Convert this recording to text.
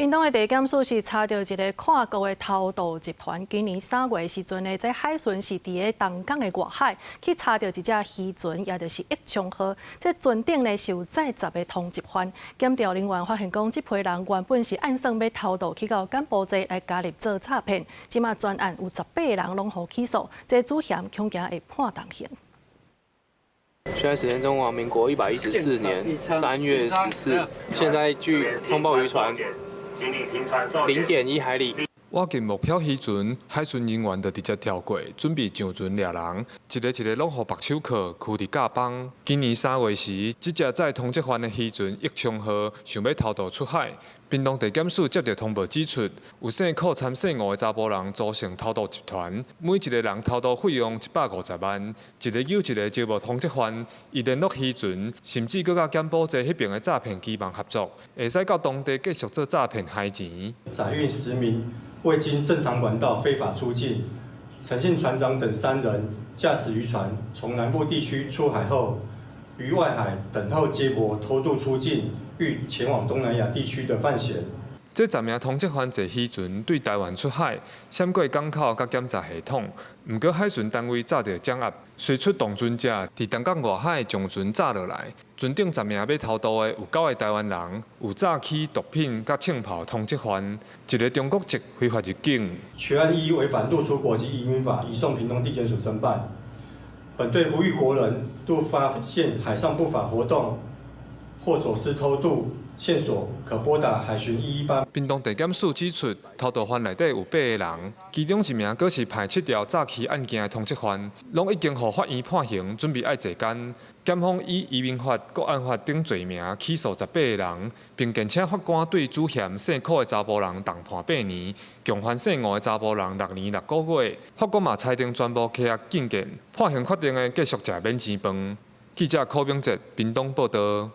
屏東的地檢署是查著一个跨國的偷渡集團，今年3月時陣呢，這海巡是佇咧東港的外海去查著一隻漁船，也就是益昌號。這船頂呢是有載10個通緝犯。檢調人員發現講，這批人原本是按算欲偷渡去到柬埔寨來加入做詐騙，這馬全案有18個人攏予起訴，這主嫌恐驚會判重刑。現在時間中華民國114年3月14，現在距通報漁船0.1海里。倚近目標漁船，海巡人員就直接跳過，準備上船掠人，一個一個攏予縛手銬，拘佇甲枋。今年3月時，這隻載通緝犯的漁船益昌號想欲偷渡出海，屏東地檢署接著通報指出，有姓柯參姓吳的查埔人組成偷渡集團，每一個人偷渡費用150萬，一个又一个招募通緝犯，伊聯絡漁船，甚至閣佮柬埔寨彼爿的詐騙機網合作，會使到當地繼續做詐騙害錢。載運10名未經正常管道非法出境，陳姓船長等三人駕駛漁船從南部地區出海後，於外海等候接駁偷渡出境，欲前往東南亞地區的犯嫌。這10名通緝犯坐漁船對台灣出海，閃過港口佮檢查系統。毋過海巡單位早就掌握，隨出動船隻佇東港外海將船炸落來。船頂十名欲偷渡的有九个台灣人，有詐欺毒品佮槍炮通緝犯，一个中國籍非法入境。全案依違反入出國及移民法，移送屏東地檢署偵辦。本隊呼籲國人，若發現海上不法活動或走私偷渡線索，可撥打海巡118。屏東地檢署指出，偷渡犯內底有八個人，其中一名閣是排七條詐欺案件的通緝犯，攏已經予法院判刑，準備愛坐監。檢方以移民法、國安法等罪名起訴18個人，並建請法官對主嫌姓柯的查埔人重判8年，共犯姓吳的查埔人6年6個月。法官嘛裁定全部羈押禁見，判刑確定的繼續食免錢飯。記者柯明哲屏東報導。